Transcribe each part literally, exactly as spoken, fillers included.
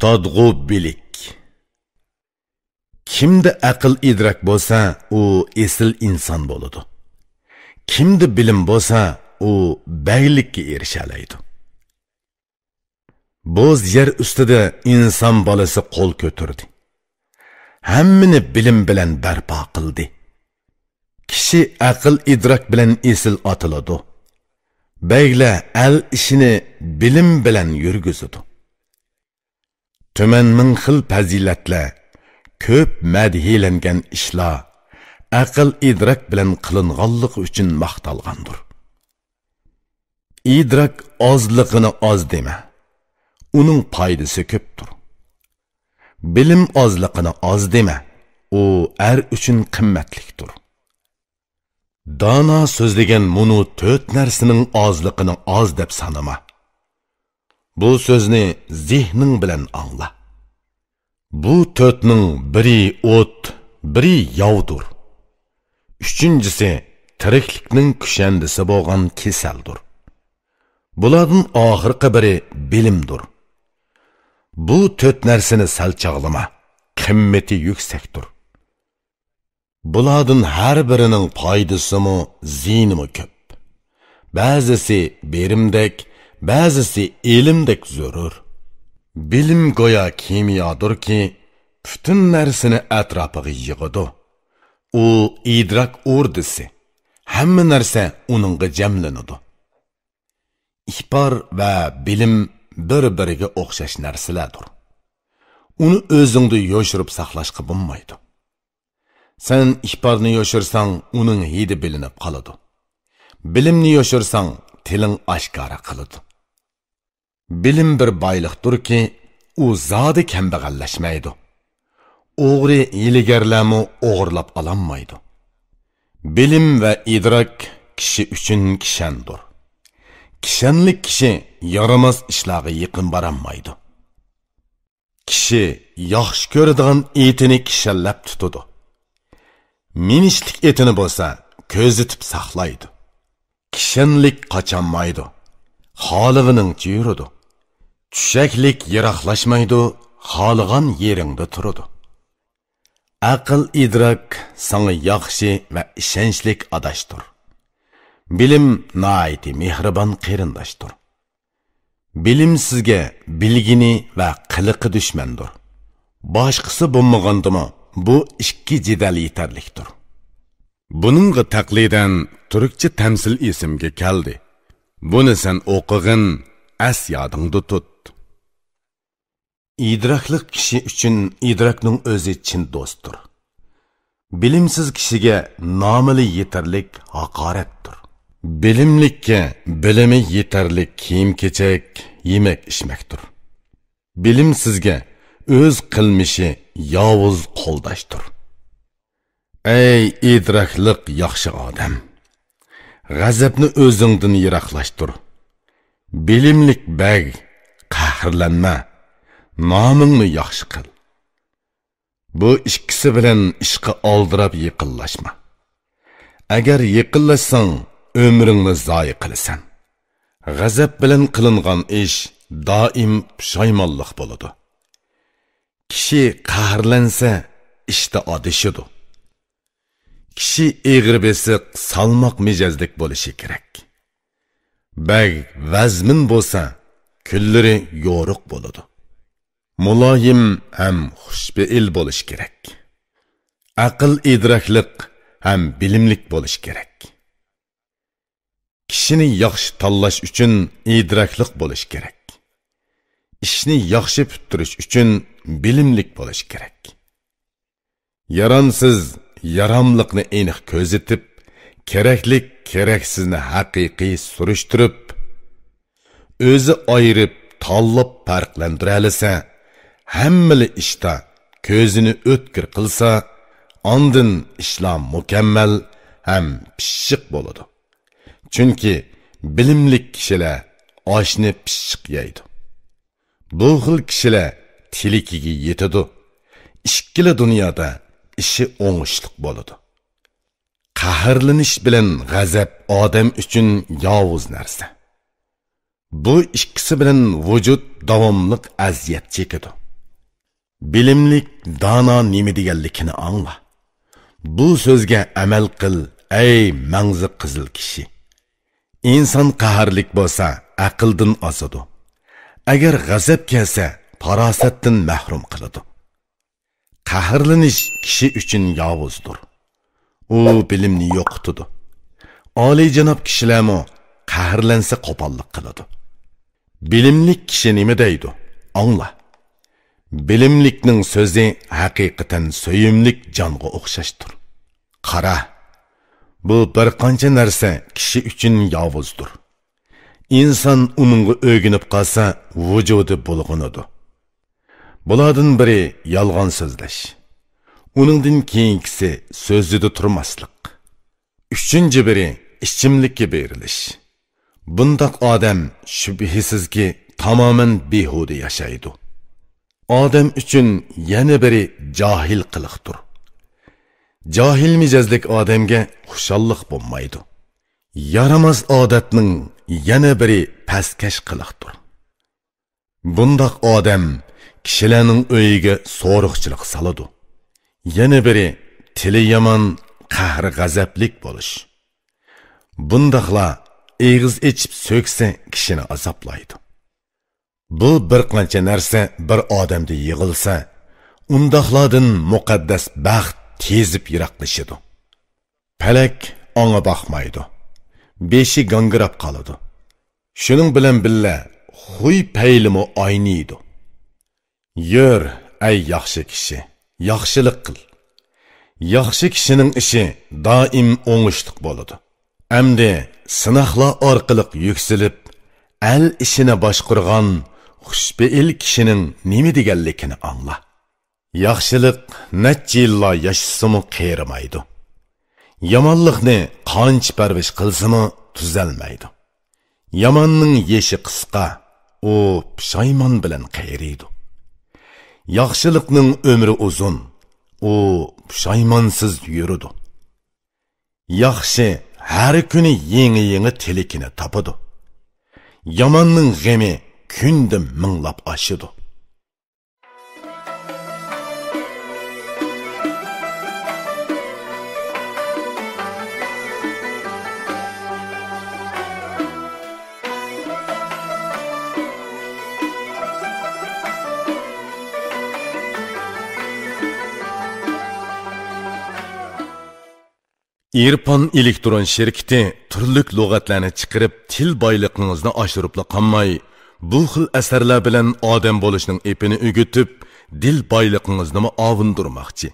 تادغۇ بىلىك. كىمدە ئەقىل ئىدراك بولسا، ئۇ ئېسىل ئىنسان بولىدۇ. كىمدە بىلىم بولسا، ئۇ بەگلىككە ئېرىشەلەيدۇ. بوز يەر ئۈستىدە ئىنسان بالىسى قول كۆتۈردى. ھەممىنى بىلىم بىلەن بەرپا قىلدى. كىشى ئەقىل ئىدراك بىلەن ئېسىل ئاتىلىدۇ. بەگلەر ئەل ئىشىنى بىلىم بىلەن يۈرگۈزىدۇ. تۈمەن مىڭ خىل پەزىلەتلەر، كۆپ مەدھىيلەنگەن ئىشلار ئەقىل ئىدراك بىلەن قىلىنغانلىقى ئۈچۈن ماختالغاندۇر. ئىدراك ئازلىقىنى ئاز دېمە، ئۇنىڭ پايدىسى كۆپتۇر. بىلىم ئازلىقىنى ئاز دېمە، ئۇ ئەر ئۈچۈن قىممەتلىكتۇر. دانا سۆزلىگەن مۇنۇ تۆت نەرسىنىڭ ئازلىقىنى ئاز دەپ سانىما. بۇ سۆزنى زېھنىڭ بىلەن ئاڭلا. بۇ تۆتنىڭ بىرى ئوت، بىرى ياۋدۇر. ئۈچىنچىسى تىرىكلىكنىڭ كۈشەندىسى بولغان كېسەلدۇر. بۇلاردىن ئاخىرقى بىرى بىلىمدۇر. بۇ تۆت نەرسىنى سەل چاغلىما، قىممىتى يۈكسەكتۇر. بۇلاردىن ھەر بىرىنىڭ پايدىسىمۇ، زىيىنىمۇ كۆپ. بەزىسى بېرىمدەك، بەزىسى ئېلىمدەك زۆرۈر. بىلىم گويا كىميادۇركى، پۈتۈن نەرسىنى ئەتراپىغا يىغىدۇ. ئۇ ئىدراك ئوردىسى، ھەممە نەرسە ئۇنىڭغا جەملىنىدۇ. ئىپار ۋە بىلىم بىر-بىرىگە ئوخشاش نەرسىلەردۇر. ئۇنى ئۆزۈڭدە يوشۇرۇپ ساقلاشقا بولمايدۇ. سەن ئىپارنى يوشۇرساڭ، ئۇنىڭ ھىدى بىلىنىپ قالىدۇ. بىلىمنى يوشۇرساڭ، تىلىڭ ئاشكارا قىلىدۇ. بىلىم بىر بايلىقتۇركى، ئۇ زادى كەمبەغەللەشمەيدۇ. ئوغرى، ھىيلىگەرلەرمۇ ئوغرىلاپ ئالالمايدۇ. بىلىم ۋە ئىدراك كىشى ئۈچۈن كىشەندۇر. كىشەنلىك كىشى يارىماس ئىشلارغا يېقىن بارالمايدۇ. كىشى ياخشى كۆرىدىغان ئېتىنى كىشەنلەپ تۇتىدۇ. مىنىشلىك ئېتىنى بولسا كۆزىتىپ ساقلايدۇ. كىشەنلىك قاچالمايدۇ، خالىغىنىڭچە يۈرىدۇ. چۈشەكلىك يىراقلاشمايدۇ، خالىغان يېرىڭدە تۇرىدۇ. ئەقىل ئىدراك ساڭا ياخشى ۋە ئىشەنچلىك ئاداشتۇر. بىلىم ناھايىتى مېھرىبان قېرىنداشتۇر. بىلىمسىزگە بىلگىنى ۋە قىلىقى دۈشمەندۇر. باشقىسى بولمىغاندىمۇ بۇ ئىككى جېدەل يېتەرلىكتۇر. بۇنىڭغا تەقلىدەن تۈركچە تەمسىل ئېسىمگە كەلدى. بۇنى سەن ئوقۇغىن، ئەس يادىڭدا تۇت. ئىدراكلىق كىشى ئۈچۈن ئىدراكنىڭ ئۆزى چىن دوستتۇر. بىلىمسىز كىشىگە نامىلا يېتەرلىك ھاقارەتتۇر. بىلىملىككە بىلىمى يېتەرلىك كىيىم-كېچەك، يېمەك-ئىچمەكتۇر. بىلىمسىزگە ئۆز قىلمىشى ياۋۇز قولداشتۇر. ئەي ئىدراكلىق ياخشى ئادەم! غەزەپنى ئۆزۈڭدىن يىراقلاشتۇر. بىلىملىك بەگ، قەھرلەنمە، نامىڭنى ياخشى قىل. بۇ ئىككىسى بىلەن ئىشقا ئالدىراپ يېقىنلاشما. ئەگەر يېقىنلاشساڭ، ئۆمرۈڭنى زايە قىلىسەن. غەزەپ بىلەن قىلىنغان ئىش دائىم پۇشايمانلىق بولىدۇ. كىشى قەھرلەنسە، ئىشتا ئادىشىدۇ. كىشى ئېغىر بېسىق، سالماق مىجەزلىك بولۇشى كېرەك. بەگ ۋەزمىن بولسا، كۈنلىرى يورۇق بولىدۇ. مۇلايىم ھەم خۇشپېئىل بولۇش كېرەك. ئەقىل ئىدراكلىق ھەم بىلىملىك بولۇش كېرەك. كىشىنى ياخشى تاللاش ئۈچۈن ئىدراكلىق بولۇش كېرەك. ئىشنى ياخشى پۈتتۈرۈش ئۈچۈن بىلىملىك بولۇش كېرەك. يارامسىز ياراملىقنى ئېنىق كۆزىتىپ، كېرەكلىك كېرەكسىزنى ھەقىقىي سۈرۈشتۈرۈپ، ئۆزى ئايرىپ، تاللاپ پەرقلەندۈرەلىسە، ھەممىلا ئىشتا كۆزىنى ئۆتكۈر قىلسا، ئاندىن ئىشلار مۇكەممەل ھەم پىششىق بولىدۇ. چۈنكى بىلىملىك كىشىلەر ئاشنى پىششىق يەيدۇ. بۇ خىل كىشىلەر تىلىكىگە يېتىدۇ. ئىككىلا دۇنيادا ئىشى ئوڭۇشلۇق بولىدۇ. قەھەرلىنىش بىلەن غەزەپ ئادەم ئۈچۈن ياۋۇز نەرسە. بۇ ئىككىسى بىلەن ۋۇجۇد داۋاملىق ئەزىيەت چېكىدۇ. بىلىملىك، دانا نېمە دېگەنلىكىنى ئاڭلا. بۇ سۆزگە ئەمەل قىل، ئەي مەڭزى قىزىل كىشى. ئىنسان قەھەرلىك بولسا، ئەقىلدىن ئازىدۇ. ئەگەر غەزەپ كەلسە، پاراسەتتىن مەھرۇم قىلىدۇ. قەھەرلىنىش كىشى ئۈچۈن ياۋۇزدۇر. ئۇ بىلىمنى يوقىتىدۇ. ئالىيجاناب كىشىلەرمۇ قەھەرلەنسە قوپاللىق قىلىدۇ. بىلىملىك كىشى نېمە دەيدۇ؟ ئاڭلا. بىلىملىكنىڭ سۆزى ھەقىقەتەن سۆيۈملۈك جانغا ئوخشاشتۇر. قارا، بۇ بىر قانچە نەرسە كىشى ئۈچۈن ياۋۇزدۇر. ئىنسان ئۇنىڭغا ئۆگىنىپ قالسا، ۋۇجۇدى بۇلغىنىدۇ. بۇلاردىن بىرى يالغان سۆزلەش. ئۇنىڭدىن كېيىنكىسى سۆزىدە تۇرماسلىق. ئۈچىنچى بىرى ئىچىملىككە بېرىلىش. بۇنداق ئادەم شۈبھىسىزكى تامامەن بىھۇدە ياشايدۇ. ئادەم ئۈچۈن يەنە بىرى جاھىل قىلىقتۇر. جاھىل مىجەزلىك ئادەمگە خۇشاللىق بولمايدۇ. يارىماس ئادەتنىڭ يەنە بىرى پەسكەش قىلىقتۇر. بۇنداق ئادەم كىشىلەرنىڭ ئۆيىگە سورۇقچىلىق سالىدۇ. يەنە بىرى تىلى يامان، قەھرى غەزەپلىك بولۇش. بۇنداقلار ئېغىز ئېچىپ سۆكسە كىشىنى ئازابلايدۇ. بۇ بىر قانچە نەرسە بىر ئادەمدە يىغىلسا، ئۇنداقلاردىن مۇقەددەس بەخت تېزىپ يىراقلىشىدۇ. پەلەك ئاڭا باقمايدۇ. بېشى گاڭگىراپ قالىدۇ. شۇنىڭ بىلەن بىللە، خۇي پەيلىمۇ ئاينىيدۇ. يۈر، ئەي ياخشى كىشى، ياخشىلىق قىل. ياخشى كىشىنىڭ ئىشى دائىم ئوڭۇشلۇق بولىدۇ. ئەمدى سىناقلار ئارقىلىق يۈكسىلىپ، ئەل ئىشىنى باشقۇرغان خۇشپېئىل كىشىنىڭ نېمە دېگەنلىكىنى ئاڭلا. ياخشىلىق نەچچە يىللار ياشىسىمۇ قېرىمايدۇ. يامانلىقنى قانچە پەرۋىش قىلسىمۇ تۈزەلمەيدۇ. ياماننىڭ يېشى قىسقا، ئۇ پۇشايمان بىلەن قېرىيدۇ. ياخشىلىقنىڭ ئۆمرى ئۇزۇن، ئۇ پۇشايمانسىز يۈرىدۇ. ياخشى ھەر كۈنى يېڭى-يېڭى تىلىكىنى تاپىدۇ. ياماننىڭ غېمى كۈندە مىڭلاپ ئاشىدۇ. ئىرپان ئېلېكترون شىركىتى تۈرلۈك لۇغەتلەرنى چىقىرىپ، تىل بايلىقىڭىزنى ئاشۇرۇپلا قالماي، بۇ خىل ئەسەرلەر بىلەن ئادەم بولۇشنىڭ ئېپىنى ئۆگىتىپ، دىل بايلىقىڭىزنىمۇ ئاۋۇندۇرماقچى.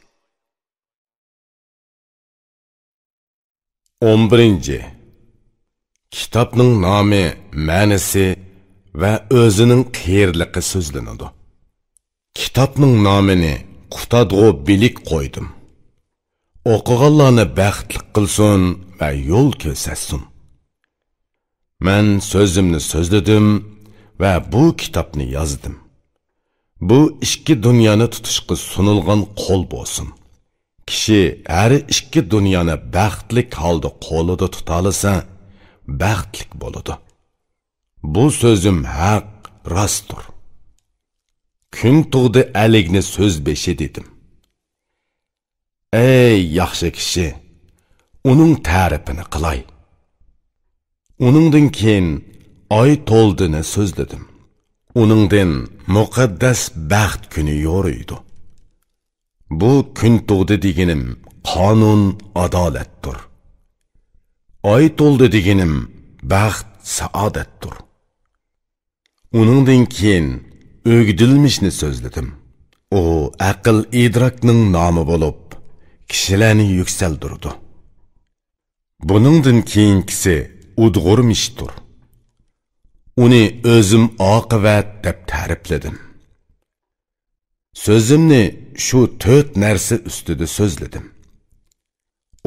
ئون بىرىنچى. كىتابنىڭ نامى، مەنىسى ۋە ئۆزىنىڭ قېرىلىقى سۆزلىنىدۇ. كىتابنىڭ نامىنى قۇتادغۇ بىلىك قويدۇم. ئوقۇغانلارنى بەختلىك قىلسۇن ۋە يول كۆرسەتسۇن. مەن سۆزۈمنى سۆزلىدىم ۋە بۇ كىتابنى يازدىم. بۇ ئىككى دۇنيانى تۇتۇشقا سۇنۇلغان قول بولسۇن. كىشى ھەر ئىككى دۇنيانى بەختلىك ھالدا قولىدا تۇتالىسا، بەختلىك بولىدۇ. بۇ سۆزۈم ھەق، راستتۇر. كۈن تۇغدى ئەلىگنى سۆز بېشى دېدىم. ئەي ياخشى كىشى، ئۇنىڭ تەرىپىنى قىلاي. ئۇنىڭدىن كېيىن ئاي تولدىنى سۆزلىدىم. ئۇنىڭدىن مۇقەددەس بەخت كۈنى يورۇيدۇ. بۇ كۈن تۇغدى دېگىنىم قانۇن، ئادالەتتۇر. ئاي تولدى دېگىنىم بەخت، سائادەتتۇر. ئۇنىڭدىن كېيىن ئۆگدۈلمىشنى سۆزلىدىم. ئۇ ئەقىل ئىدراكنىڭ نامى بولۇپ، كىشىلەرنى يۈكسەلدۈرىدۇ. بۇنىڭدىن كېيىنكىسى ئۇدغۇرمىشتۇر. ئۇنى ئۆزۈم ئاقىۋەت دەپ تەرىپلىدىم. سۆزۈمنى شۇ تۆت نەرسە ئۈستىدە سۆزلىدىم.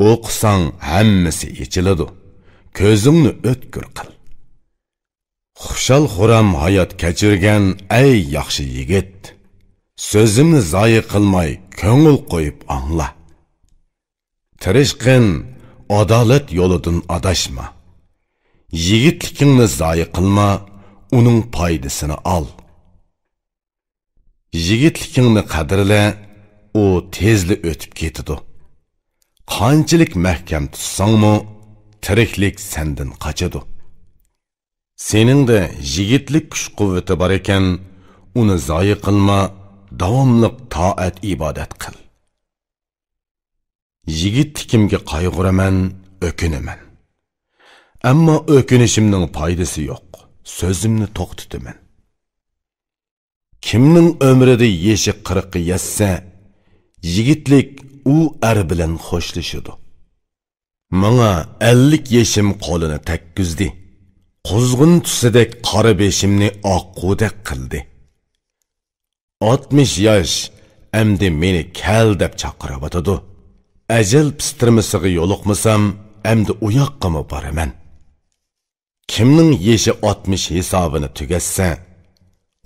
ئوقۇساڭ ھەممىسى ئېچىلىدۇ. كۆزۈڭنى ئۆتكۈر قىل. خۇشال-خۇرام ھايات كەچۈرگەن ئەي ياخشى يىگىت! سۆزۈمنى زايە قىلماي كۆڭۈل قويۇپ ئاڭلا. تىرىشقىن، ئادالەت يولىدىن ئاداشما. يىگىتلىكىڭنى زايە قىلما، ئۇنىڭ پايدىسىنى ئال. يىگىتلىكىڭنى قەدىرلە، ئۇ تېزلا ئۆتۈپ كېتىدۇ. قانچىلىك مەھكەم تۇتساڭمۇ، تىرىكلىك سەندىن قاچىدۇ. سېنىڭدە يىگىتلىك كۈچ-قۇۋۋىتى بار ئىكەن، ئۇنى زايە قىلما، داۋاملىق تائەت-ئىبادەت قىل. يىگىتلىكىمگە قايغۇرىمەن، ئۆكۈنىمەن. ئەمما ئۆكۈنۈشۈمنىڭ پايدىسى يوق، سۆزۈمنى توختىتىمەن. كىمنىڭ ئۆمرىدە يېشى قىرىققا يەتسە، يىگىتلىك ئۇ ئەر بىلەن خوشلىشىدۇ. ماڭا ئەللىك يېشىم قولىنى تەگكۈزدى. قۇزغۇن تۈسىدەك قارا بېشىمنى ئاققۇدەك قىلدى. ئاتمىش ياش ئەمدى مېنى كەل دەپ چاقىرىۋاتىدۇ. ئەجەل پىستىرمىسىغا يولۇقمىسام، ئەمدى ئۇياققىمۇ بارىمەن. كىمنىڭ يېشى ئاتمىش ھېسابىنى تۈگەتسە،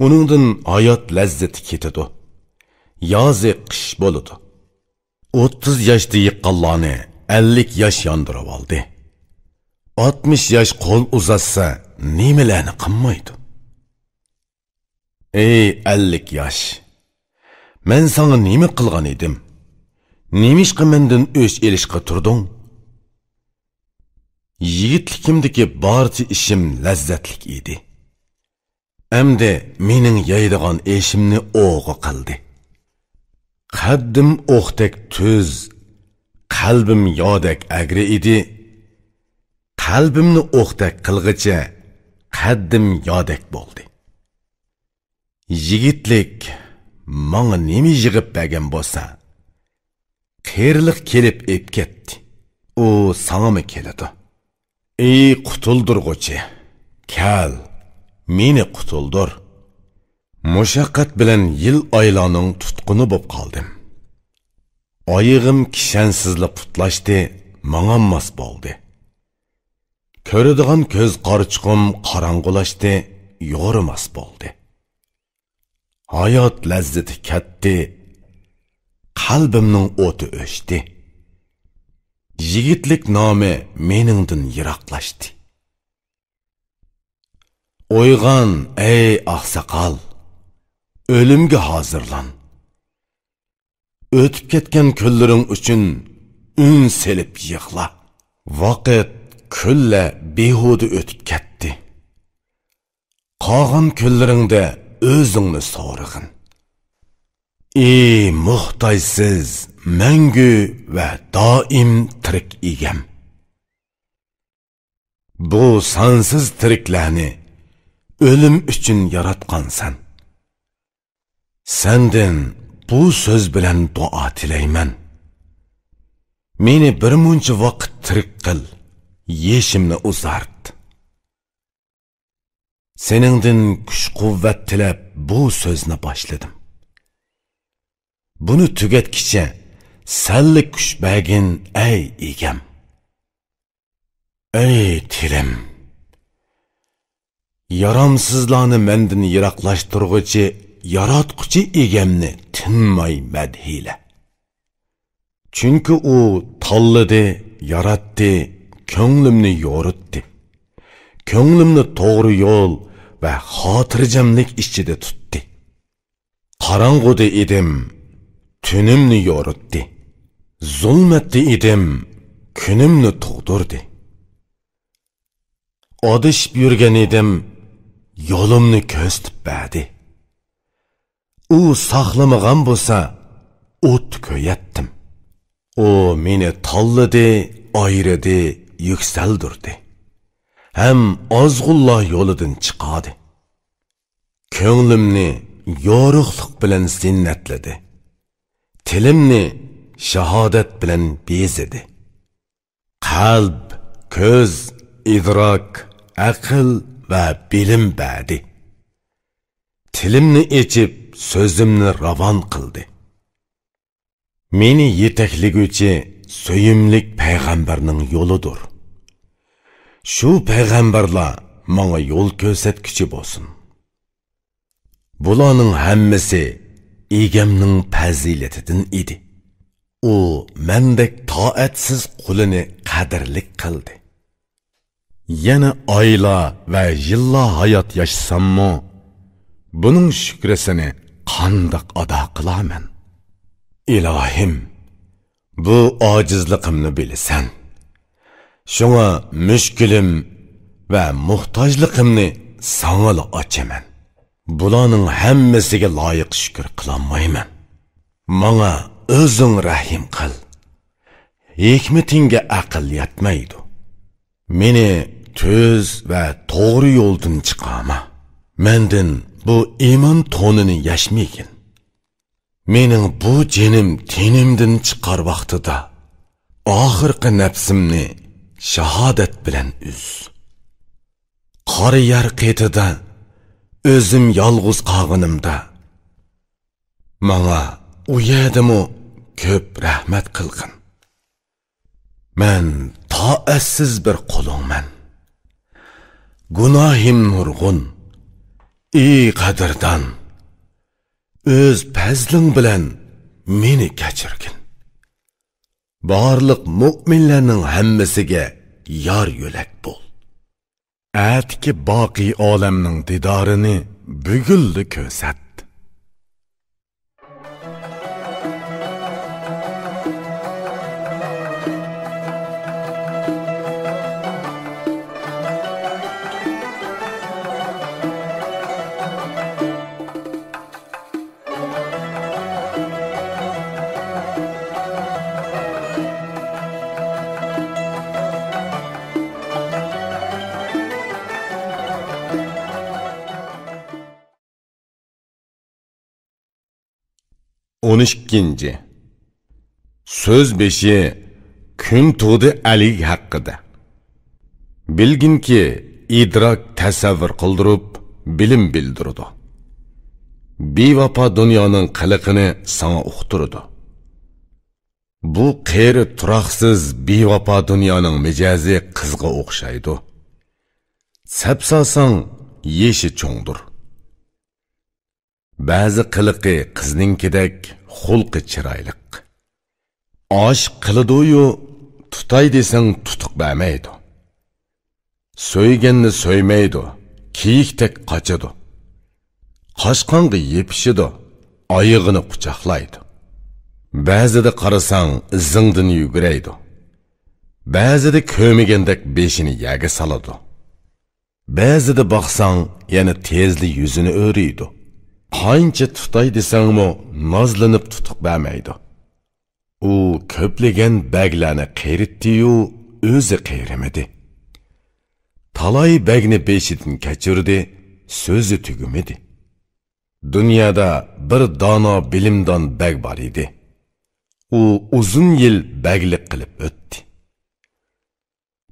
ئۇنىڭدىن ھايات لەززىتى كېتىدۇ. يازى قىش بولىدۇ. ئوتتۇز ياشتا يىققانلارنى ئەللىك ياش ياندۇرۇۋالدى. ئاتمىش ياش قول ئۇزاتسا، نېمىلەرنى قىلمايدۇ؟ ئەي ئەللىك ياش! مەن ساڭا نېمە قىلغان ئىدىم؟ نېمىشقا مەندىن ئۆچ ئېلىشقا تۇردۇڭ؟ يىگىتلىكىمدىكى بارچە ئىشىم لەززەتلىك ئىدى. ئەمدى مېنىڭ يەيدىغان ئېشىمنى ئوغا قىلدى. قەددىم ئوقتەك تۈز، قەلبىم يادەك ئەگرى ئىدى. قەلبىمنى ئوقتەك قىلغىچە، قەددىم يادەك بولدى. يىگىتلىك ماڭا نېمە يىغىپ بەرگەن بولسا، قېرىلىق كېلىپ ئېپ كەتتى. ئۇ ساڭىمۇ كېلىدۇ. ئەي قۇتۇلدۇرغۇچى، كەل، مېنى قۇتۇلدۇر. مۇشەققەت بىلەن يىل ئايلارنىڭ تۇتقۇنى بوپ قالدىم. ئايىغىم كىشەنسىزلا پۇتلاشتى، ماڭالماس بولدى. كۆرىدىغان كۆز قارىچۇقۇم قاراڭغۇلاشتى، يورۇماس بولدى. ھايات لەززىتى كەتتى، قەلبىمنىڭ ئوتى ئۆچتى. يىگىتلىك نامى مېنىڭدىن يىراقلاشتى. ئويغان، ئەي ئاقساقال، ئۆلۈمگە ھازىرلان. ئۆتۈپ كەتكەن كۈنلىرىڭ ئۈچۈن ئۈن سېلىپ يىغلا. ۋاقىت، كۈنلەر بىھۇدە ئۆتۈپ كەتتى. قالغان كۈنلىرىڭدە ئۆزۈڭنى سورىغىن. ئى موھتاجسىز، مەڭگۈ ۋە دائىم تىرىك ئىگەم. بۇ سانسىز تىرىكلەرنى ئۆلۈم ئۈچۈن ياراتقانسەن. سەندىن بۇ سۆز بىلەن دۇئا تىلەيمەن. مېنى بىر مۇنچە ۋاقىت تىرىك قىل، يېشىمنى ئۇزارت. سېنىڭدىن كۈچ-قۇۋۋەت تىلەپ بۇ سۆزنى باشلىدىم. بۇنى تۈگەتكىچە سەنلا كۈچ بەرگىن، ئەي ئىگەم. ئەي تىلىم! يارامسىزلارنى مەندىن يىراقلاشتۇرغۇچى، ياراتقۇچى ئىگەمنى تىنماي مەدھىيلە. چۈنكى ئۇ تاللىدى، ياراتتى، كۆڭلۈمنى يورۇتتى. كۆڭلۈمنى توغرا يول ۋە خاتىرجەملىك ئىچىدە تۇتتى. قاراڭغۇدا ئىدىم، تۈنۈمنى يورۇتتى. زۇلمەتتە ئىدىم، كۈنۈمنى تۇغدۇردى. ئادىشىپ يۈرگەن ئىدىم، يولۇمنى كۆرسىتىپ بەردى. ئۇ ساقلىمىغان بولسا، ئوتتا كۆيەتتىم. ئۇ مېنى تاللىدى، ئايرىدى، يۈكسەلدۈردى. ھەم ئازغۇنلار يولىدىن چىقاردى. كۆڭلۈمنى يورۇقلۇق بىلەن زىننەتلىدى. تىلىمنى شاھادەت بىلەن بېزىدى. قەلب، كۆز، ئىدراك، ئەقىل ۋە بىلىم بەردى. تىلىمنى ئېچىپ، سۆزۈمنى راۋان قىلدى. مېنى يېتەكلىگۈچى سۆيۈملۈك پەيغەمبەرنىڭ يولىدۇر. شۇ پەيغەمبەرلەر ماڭا يول كۆرسەتكۈچى بولسۇن. بۇلارنىڭ ھەممىسى ئىگەمنىڭ پەزىلىتىدىن ئىدى. ئۇ مەندەك تائەتسىز قۇلىنى قەدىرلىك قىلدى. يەنە ئايلار ۋە يىللار ھايات ياشىساممۇ، بۇنىڭ شۈكرىسىنى قانداق ئادا قىلارمەن؟ ئىلاھىم، بۇ ئاجىزلىقىمنى بىلىسەن. شۇڭا مۈشكۈلۈم ۋە موھتاجلىقىمنى ساڭىلا ئاچىمەن. بۇلارنىڭ ھەممىسىگە لايىق شۈكۈر قىلالمايمەن. ماڭا ئۆزۈڭ رەھىم قىل. ھېكمىتىڭگە ئەقىل يەتمەيدۇ. مېنى تۈز ۋە توغرا يولدىن چىقارما. مەندىن بۇ ئىمان تونىنى يەشمىگىن. مېنىڭ بۇ جېنىم تېنىمدىن چىقار ۋاقتىدا، ئاخىرقى نەپسىمنى شاھادەت بىلەن ئۈز. قارا يەر قېتىدا ئۆزۈم يالغۇز قالغىنىمدا، ماڭا ئۇ يەردىمۇ كۆپ رەھمەت قىلغىن. مەن تائەتسىز بىر قۇلۇڭمەن. گۇناھىم نۇرغۇن. ئى قەدىردان، ئۆز پەزلىڭ بىلەن مېنى كەچۈرگىن. بارلىق مۆمىنلەرنىڭ ھەممىسىگە يار يۆلەك بول. ئەتىكى باقىي ئالەمنىڭ دىدارىنى بۈگۈنلا كۆرسەت. ئون ئىككىنچى. سۆز بېشى، كۈن تۇغدى ئەلىگ ھەققىدە. بىلگىنكى، ئىدراك تەسەۋۋۇر قىلدۇرۇپ، بىلىم بىلدۈرىدۇ. بىۋاپا دۇنيانىڭ قىلىقىنى ساڭا ئۇقتۇرىدۇ. بۇ قېرى تۇراقسىز بىۋاپا دۇنيانىڭ مىجەزى قىزغا ئوخشايدۇ. سەپ سالساڭ، يېشى چوڭدۇر. بەزى قىلىقى قىزنىڭكىدەك، خۇلقى چىرايلىق. ئاشىق قىلىدۇيۇ، تۇتاي دېسەڭ تۇتۇق بەرمەيدۇ. سۆيگەننى سۆيمەيدۇ، كىيىكتەك قاچىدۇ. قاچقانغا يېپىشىدۇ، ئايىغىنى قۇچاقلايدۇ. بەزىدە قارىساڭ ئىزىڭدىن يۈگۈرەيدۇ. بەزىدە كۆرمىگەندەك بېشىنى يەرگە سالىدۇ. بەزىدە باقساڭ يەنە تېزلا يۈزىنى ئۆرۈيدۇ. قانچە تۇتاي دېسەڭمۇ نازلىنىپ تۇتۇق بەرمەيدۇ. ئۇ كۆپلىگەن بەگلەرنى قېرىتتى-يۇ، ئۆزى قېرىمىدى. تالاي بەگنى بېشىدىن كەچۈردى، سۆزى تۈگىمىدى. دۇنيادا بىر دانا بىلىمدان بەگ بار ئىدى. ئۇ ئۇزۇن يىل بەگلىك قىلىپ ئۆتتى.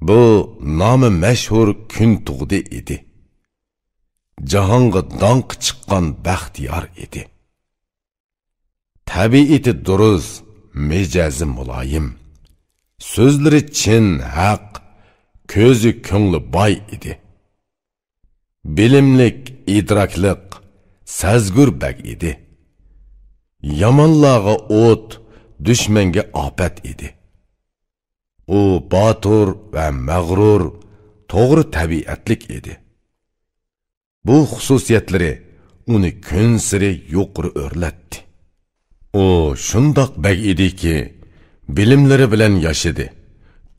بۇ نامى مەشھۇر كۈن تۇغدى ئىدى. جاھانغا داڭقى چىققان بەختىيار ئىدى. تەبىئىتى دۇرۇس، مىجەزى مۇلايىم. سۆزلىرى چىن، ھەق، كۆزى، كۆڭلى باي ئىدى. بىلىملىك، ئىدراكلىق، سەزگۈر بەگ ئىدى. يامانلارغا ئوت، دۈشمەنگە ئاپەت ئىدى. ئۇ باتۇر ۋە مەغرۇر، توغرا تەبىئەتلىك ئىدى. بۇ خۇسۇسىيەتلىرى ئۇنى كۈنسېرى يۇقىرى ئۆرلەتتى. ئۇ شۇنداق بەگ ئىدىكى، بىلىملىرى بىلەن ياشىدى،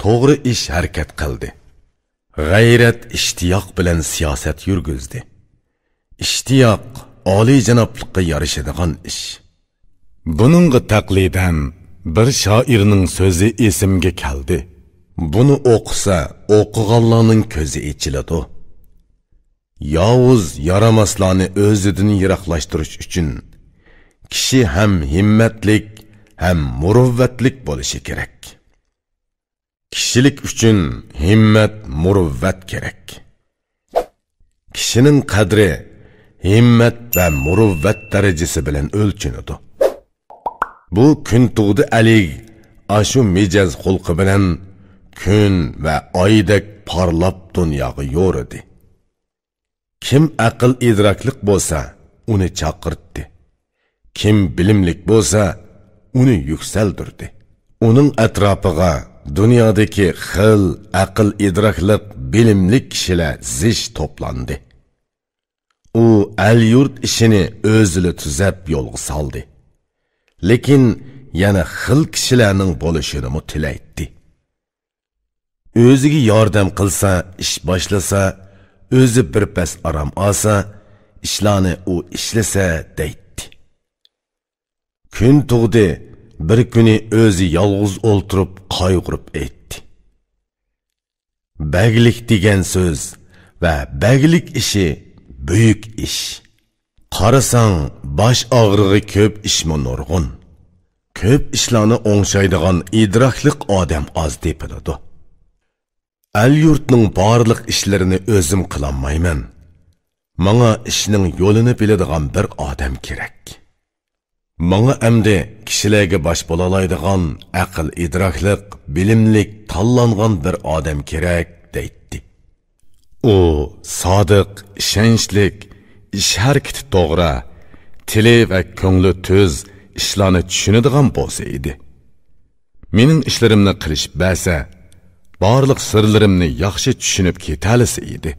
توغرا ئىش ھەرىكەت قىلدى. غەيرەت، ئىشتىياق بىلەن سىياسەت يۈرگۈزدى. ئىشتىياق ئالىيجانابلىققا يارىشىدىغان ئىش. بۇنىڭغا تەقلىدەن بىر شائىرنىڭ سۆزى ئېسىمگە كەلدى. بۇنى ئوقۇسا، ئوقۇغانلارنىڭ كۆزى ئېچىلىدۇ. ياۋۇز، يارىماسلارنى ئۆزىدىن يىراقلاشتۇرۇش ئۈچۈن كىشى ھەم ھىممەتلىك، ھەم مۇرۇۋۋەتلىك بولۇشى كېرەك. كىشىلىك ئۈچۈن ھىممەت، مۇرۇۋۋەت كېرەك. كىشىنىڭ قەدرى ھىممەت ۋە مۇرۇۋۋەت دەرىجىسى بىلەن ئۆلچىنىدۇ. بۇ كۈن تۇغدى ئەلىگ ئاشۇ مىجەز خۇلقى بىلەن كۈن ۋە ئايدەك پارلاپ دۇنياغا يورۇدى. كىم ئەقىل ئىدراكلىق بولسا، ئۇنى چاقىرتتى. كىم بىلىملىك بولسا، ئۇنى يۈكسەلدۈردى. ئۇنىڭ ئەتراپىغا دۇنيادىكى خىل ئەقىل ئىدراكلىق، بىلىملىك كىشىلەر زىچ توپلاندى. ئۇ ئەل-يۇرت ئىشىنى ئۆزىلا تۈزەپ يولغا سالدى. لېكىن يەنە خىل كىشىلەرنىڭ بولۇشىنىمۇ تىلەيتتى. ئۆزىگە ياردەم قىلسا، ئىش باشلىسا، ئۆزى بىر پەس ئارام ئالسا، ئىشلارنى ئۇ ئىشلىسە دەيتتى. كۈن تۇغدى، بىر كۈنى ئۆزى يالغۇز ئولتۇرۇپ قايغۇرۇپ ئېيتتى: «بەگلىك دېگەن سۆز ۋە بەگلىك ئىشى بۈيۈك ئىش. قارىساڭ، باش ئاغرىقى كۆپ ئىشمۇ نۇرغۇن. كۆپ ئىشلارنى ئوڭشايدىغان ئىدراكلىق ئادەم ئاز تېپىلىدۇ. ئەل-يۇرتنىڭ بارلىق ئىشلىرىنى ئۆزۈم قىلالمايمەن. ماڭا ئىشنىڭ يولىنى بىلىدىغان بىر ئادەم كېرەك. ماڭا ئەمدى كىشىلەرگە باش بولالايدىغان ئەقىل-ئىدراكلىق، بىلىملىك، تاللانغان بىر ئادەم كېرەك» دەيتتى. ئۇ سادىق، ئىشەنچلىك، ئىش ھەرىكىتى توغرا، تىلى ۋە كۆڭلى تۈز، ئىشلارنى چۈشىنىدىغان بولسا ئىدى. مېنىڭ ئىشلىرىمنى قىلىشىپ بەرسە، بارلىق سىرلىرىمنى ياخشى چۈشىنىپ كېتەلىسە ئىدى.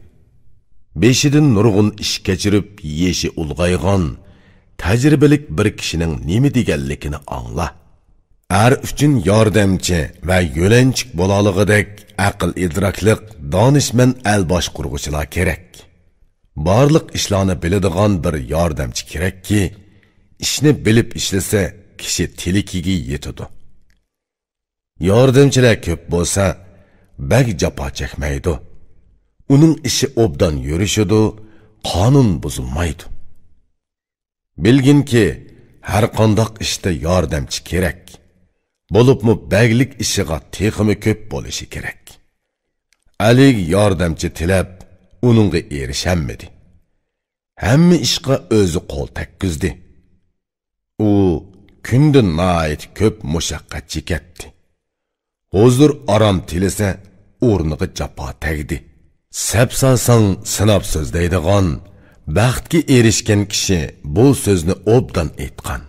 بېشىدىن نۇرغۇن ئىش كەچۈرۈپ، يېشى ئۇلغايغان، تەجرىبىلىك بىر كىشىنىڭ نېمە دېگەنلىكىنى ئاڭلا. ئەر ئۈچۈن ياردەمچى ۋە يۆلەنچۈك بولالىغۇدەك ئەقىل-ئىدراكلىق، دانىشمەن ئەل باشقۇرغۇچىلار كېرەك. بارلىق ئىشلارنى بىلىدىغان بىر ياردەمچى كېرەككى، ئىشنى بىلىپ ئىشلىسە، كىشى تىلىكىگە يېتىدۇ. ياردەمچىلەر كۆپ بولسا، بەگ جاپا چەكمەيدۇ. ئۇنىڭ ئىشى ئوبدان يۈرۈشىدۇ، قانۇن بۇزۇلمايدۇ. بىلگىنكى، ھەرقانداق ئىشتا ياردەمچى كېرەك. بولۇپمۇ بەگلىك ئىشىغا تېخىمۇ كۆپ بولۇشى كېرەك. ئەلىگ ياردەمچى تىلەپ، ئۇنىڭغا ئېرىشەلمىدى. ھەممە ئىشقا ئۆزى قول تەگكۈزدى. ئۇ كۈندە ناھايىتى كۆپ مۇشەققەت چېكەتتى. ھۇزۇر-ئارام تىلىسە، ئورنىغا جاپا تەگدى. سەپسالساڭ سىناپ سۆزلەيدىغان، بەختكە ئېرىشكەن كىشى بۇ سۆزنى ئوبدان ئېيتقان.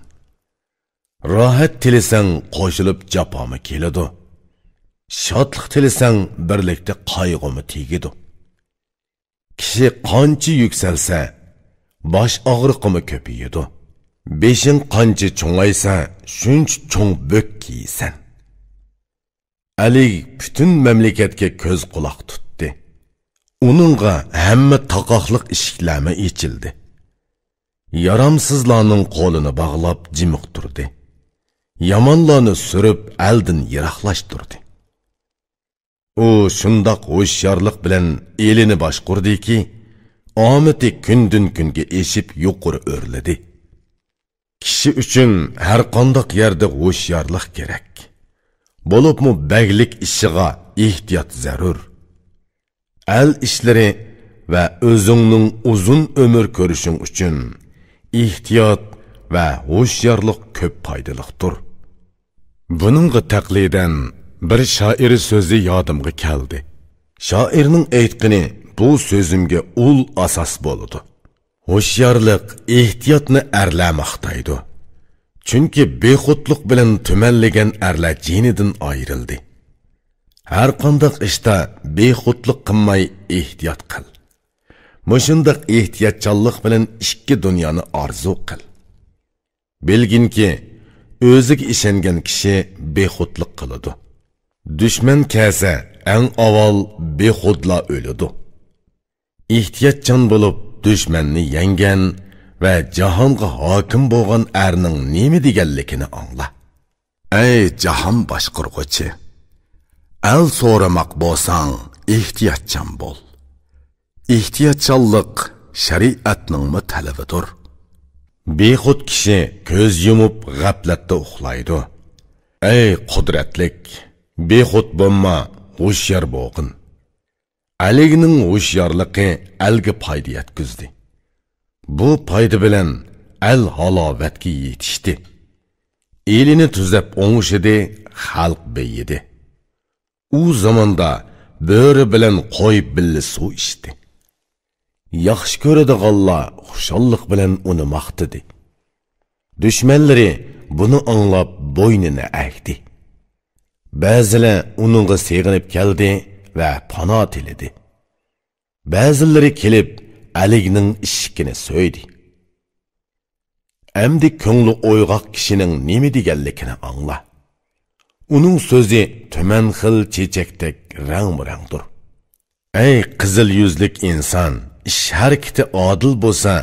راھەت تىلىسەڭ قوشۇلۇپ جاپامۇ كېلىدۇ. شادلىق تىلىسەڭ بىرلىكتە قايغۇمۇ تېگىدۇ. كىشى قانچە يۈكسەلسە، باش ئاغرىقىمۇ كۆپىيىدۇ. بېشىڭ قانچە چوڭايسا، شۇنچە چوڭ بۆك كىيىسەن. ئەلىگ پۈتۈن مەملىكەتكە كۆز-قۇلاق تۇتتى. ئۇنىڭغا ھەممە تاقاقلىق ئىشىكلەرمۇ ئېچىلدى. يارامسىزلارنىڭ قولىنى باغلاپ جىمىق تۇردى. يامانلارنى سۈرۈپ، ئەلدىن يىراقلاشتۇردى. ئۇ شۇنداق ھوشيارلىق بىلەن ئېلىنى باشقۇردىكى، ئامىتى كۈندىن-كۈنگە ئېشىپ يۇقىرى ئۆرلىدى. كىشى ئۈچۈن ھەرقانداق يەردە ھوشيارلىق كېرەك. بولۇپمۇ بەگلىك ئىشىغا ئېھتىيات زەرۇر. ئەل ئىشلىرى ۋە ئۆزۈڭنىڭ ئۇزۇن ئۆمۈر كۆرۈشۈڭ ئۈچۈن ئېھتىيات ۋە ھوشيارلىق كۆپ پايدىلىقتۇر. بۇنىڭغا تەقلىدەن بىر شائىر سۆزى يادىمغا كەلدى. شائىرنىڭ ئېيتقىنى بۇ سۆزۈمگە ئۇل ئاساس بولىدۇ. ھوشيارلىق، ئېھتىياتنى ئەرلەر ماختايدۇ. چۈنكى بىخۇدلۇق بىلەن تۈمەنلىگەن ئەرلەر جېنىدىن ئايرىلدى. ھەرقانداق ئىشتا بىخۇدلۇق قىلماي ئېھتىيات قىل. مۇشۇنداق ئېھتىياتچانلىق بىلەن ئىككى دۇنيانى ئارزۇ قىل. بىلگىنكى، ئۆزىگە ئىشەنگەن كىشى بىخۇدلۇق قىلىدۇ. دۈشمەن كەلسە، ئەڭ ئاۋۋال بىخۇدلا ئۆلىدۇ. ئېھتىياتچان بولۇپ، دۈشمەننى يەڭگەن ۋە جاھانغا ھاكىم بولغان ئەرنىڭ نېمە دېگەنلىكىنى ئاڭلا. ئەي جاھان باشقۇرغۇچى! ئەل سورىماق بولساڭ، ئېھتىياتچان بول. ئېھتىياتچانلىق شەرىئەتنىڭمۇ تەلىپىدۇر. بىخۇد كىشى كۆز يۇمۇپ غەپلەتتە ئۇخلايدۇ. ئەي قۇدرەتلىك، بىخۇد بولما، ھوشيار بولغىن. ئەلىگنىڭ ھوشيارلىقى ئەلگە پايدا يەتكۈزدى. بۇ پايدا بىلەن ئەل ھالاۋەتكە يېتىشتى. ئېلىنى تۈزەپ ئوڭشىدى، خەلق بېيىدى. ئۇ زاماندا بۆرە بىلەن قوي بىللە سۇ ئىچتى. ياخشى كۆرىدىغانلار خۇشاللىق بىلەن ئۇنى ماختىدى. دۈشمەنلىرى بۇنى ئاڭلاپ بوينىنى ئەگدى. بەزىلەر ئۇنىڭغا سېغىنىپ كەلدى ۋە پانا تىلىدى. بەزىلىرى كېلىپ، ئەلىگنىڭ ئىشىكىنى سۆيدى. ئەمدى كۆڭلى ئويغاق كىشىنىڭ نېمە دېگەنلىكىنى ئاڭلا. ئۇنىڭ سۆزى تۈمەن خىل چېچەكتەك رەڭمۇرەڭدۇر. ئەي قىزىل يۈزلۈك ئىنسان، ئىش ھەرىكىتى ئادىل بولسا،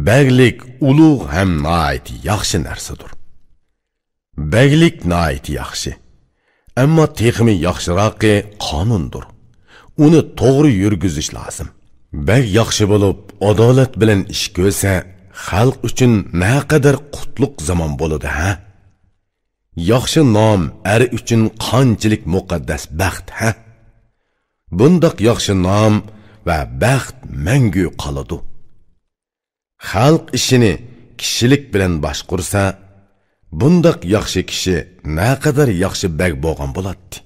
بەگلىك ئۇلۇغ ھەم ناھايىتى ياخشى نەرسىدۇر. بەگلىك ناھايىتى ياخشى. ئەمما تېخىمۇ ياخشىراقى قانۇندۇر. ئۇنى توغرا يۈرگۈزۈش لازىم. بەگ ياخشى بولۇپ، ئادالەت بىلەن ئىش كۆرسە، خەلق ئۈچۈن نەقەدەر قۇتلۇق زامان بولىدۇ، ھە؟ ياخشى نام ئەر ئۈچۈن قانچىلىك مۇقەددەس بەخت، ھە؟ بۇنداق ياخشى نام ۋە بەخت مەڭگۈ قالىدۇ. خەلق ئىشىنى كىشىلىك بىلەن باشقۇرسا، بۇنداق ياخشى كىشى نەقەدەر ياخشى بەگ بولغان بولاتتى.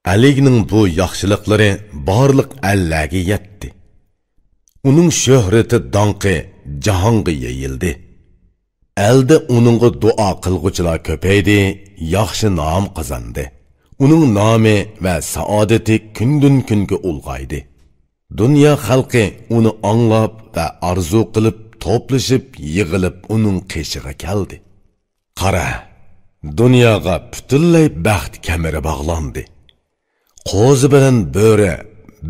ئەلىگنىڭ بۇ ياخشىلىقلىرى بارلىق ئەللەرگە يەتتى. ئۇنىڭ شۆھرىتى، داڭقى جاھانغا يېيىلدى. ئەلدە ئۇنىڭغا دۇئا قىلغۇچىلار كۆپەيدى، ياخشى نام قازاندى. ئۇنىڭ نامى ۋە سائادىتى كۈندىن-كۈنگە ئۇلغايدى. دۇنيا خەلقى ئۇنى ئاڭلاپ ۋە ئارزۇ قىلىپ، توپلىشىپ، يىغىلىپ ئۇنىڭ قېشىغا كەلدى. قارا، دۇنياغا پۈتۈنلەي بەخت كەمىرى باغلاندى. قوزا بىلەن بۆرە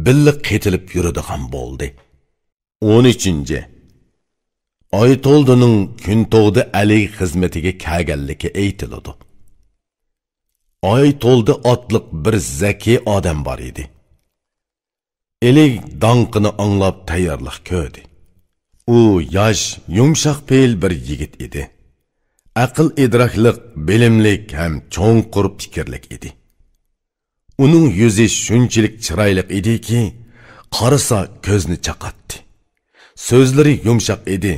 بىللە قېتىلىپ يۈرىدىغان بولدى. ئون ئۈچىنچى. ئايتولدىنىڭ كۈنتوغدا ئەلىگ خىزمىتىگە كەلگەنلىكى ئېيتىلىدۇ. ئايتولدى ئاتلىق بىر زەكىي ئادەم بار ئىدى. ئېلىگ داڭقىنى ئاڭلاپ تەييارلىق كۆردى. ئۇ ياش، يۇمشاق پېئىل بىر يىگىت ئىدى. ئەقىل ئىدراكلىق، بىلىملىك ھەم چوڭقۇر پىكىرلىك ئىدى. ئۇنىڭ يۈزى شۇنچىلىك چىرايلىق ئىدىكى، قارىسا كۆزنى چاقاتتى. سۆزلىرى يۇمشاق ئىدى،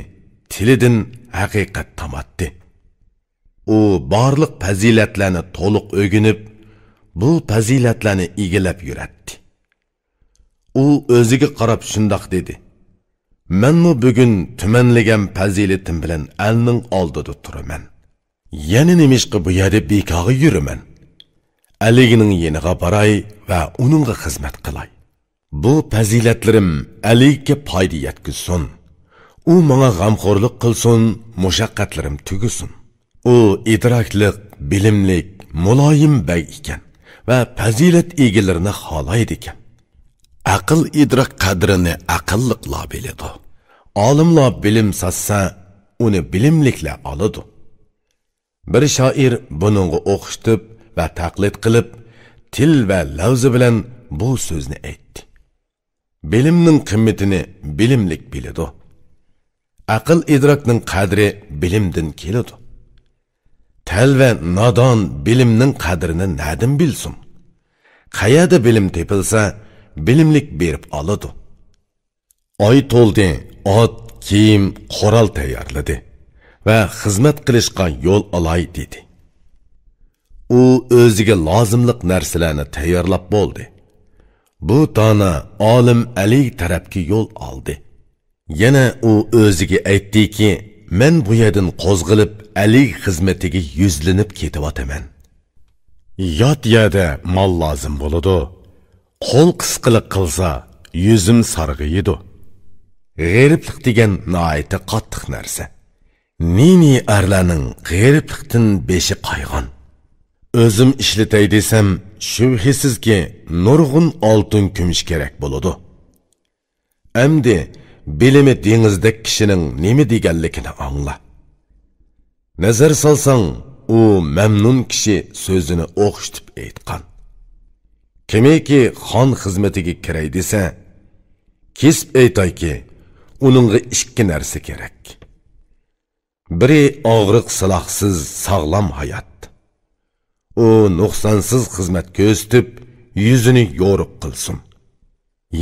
تىلىدىن ھەقىقەت تاماتتى. ئۇ بارلىق پەزىلەتلەرنى تولۇق ئۆگىنىپ، بۇ پەزىلەتلەرنى ئىگىلەپ يۈرەتتى. ئۇ ئۆزىگە قاراپ شۇنداق دېدى: «مەنمۇ بۈگۈن تۈمەنلىگەن پەزىلىتىم بىلەن ئەلنىڭ ئالدىدا تۇرىمەن. يەنە نېمىشقا بۇ يەردە بىكارغا يۈرىمەن؟ ئەلىگنىڭ يېنىغا باراي ۋە ئۇنىڭغا خىزمەت قىلاي. بۇ پەزىلەتلىرىم ئەلىگە پايدا يەتكۈزسۇن. ئۇ ماڭا غەمخورلۇق قىلسۇن، مۇشەققەتلىرىم تۈگىسۇن.» ئۇ ئىدراكلىق، بىلىملىك، مۇلايىم بەگ ئىكەن ۋە پەزىلەت ئىگىلىرىنى خالايدىكەن. ئەقىل-ئىدراك قەدرىنى ئەقىللىقلار بىلىدۇ. ئالىملار بىلىم ساتسا، ئۇنى بىلىملىكلەر ئالىدۇ. بىر شائىر بۇنىڭغا ئوخشىتىپ ۋە تەقلىد قىلىپ، تىل ۋە لەۋزى بىلەن بۇ سۆزنى ئېيتتى: «بىلىمنىڭ قىممىتىنى بىلىملىك بىلىدۇ. ئەقىل-ئىدراكنىڭ قەدرى بىلىمدىن كېلىدۇ. تەلۋە نادان بىلىمنىڭ قەدرىنى نەدىن بىلسۇن؟ قەيەردە بىلىم تېپىلسا، بىلىملىك بېرىپ ئالىدۇ.» ئايتولدى ئات، كىيىم، قورال تەييارلىدى ۋە خىزمەت قىلىشقا يول ئالاي دېدى. ئۇ ئۆزىگە لازىملىق نەرسىلەرنى تەييارلاپ بولدى. بۇ دانا ئالىم ئەلىگ تەرەپكە يول ئالدى. يەنە ئۇ ئۆزىگە ئېيتتىكى: «مەن بۇ يەردىن قوزغىلىپ، ئەلىگ خىزمىتىگە يۈزلىنىپ كېتىۋاتىمەن. يات يەردە مال لازىم بولىدۇ. قول قىسقىلىق قىلسا، يۈزۈم سارغىيىدۇ. غېرىبلىق دېگەن ناھايىتى قاتتىق نەرسە. نى-نى ئەرلەرنىڭ غېرىبلىقتىن بېشى قايغان. ئۆزۈم ئىشلىتەي دېسەم، شۈبھىسىزكى، نۇرغۇن ئالتۇن كۈمۈش كېرەك بولىدۇ.» ئەمدى بىلىمى دېڭىزدەك كىشىنىڭ نېمە دېگەنلىكىنى ئاڭلا. نەزەر سالساڭ، ئۇ مەمنۇن كىشى سۆزىنى ئوخشىتىپ ئېيتقان. كىمكى خان خىزمىتىگە كىرەي دېسە، كېسىپ ئېيتايكى، ئۇنىڭغا ئىككى نەرسە كېرەك. بىرى ئاغرىق سىلاھسىز ساغلام ھايات. ئۇ نۇقسانسىز خىزمەت كۆرسىتىپ، يۈزىنى يورۇق قىلسۇن.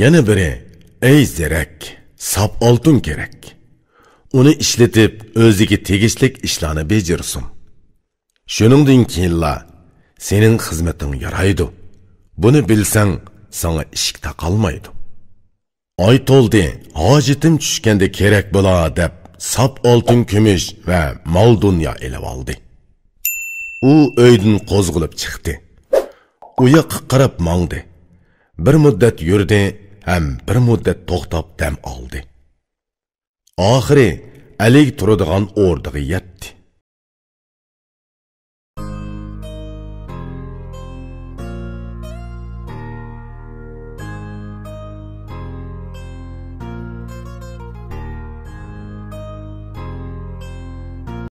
يەنە بىرى، ئەي زېرەك، ساپ ئالتۇن كېرەك. ئۇنى ئىشلىتىپ، ئۆزىگە تېگىشلىك ئىشلارنى بېجىرسۇن. شۇنىڭدىن كېيىنلا سېنىڭ خىزمىتىڭ يارايدۇ. بۇنى بىلسەڭ، ساڭا ئىشىك تاقالمايدۇ. ئايتولدى، ھاجىتىم چۈشكەندە كېرەك بولا دەپ، ساپ ئالتۇن كۈمۈش ۋە مال دۇنيا ئېلىۋالدى. ئۇ ئۆيدىن قوزغىلىپ چىقتى. ئۇ ياققا قاراپ ماڭدى. بىر مۇددەت يۈردى ھەم بىر مۇددەت توختاپ دەم ئالدى. ئاخىرى ئەلىگە تۇرىدىغان ئوردىغا يەتتى.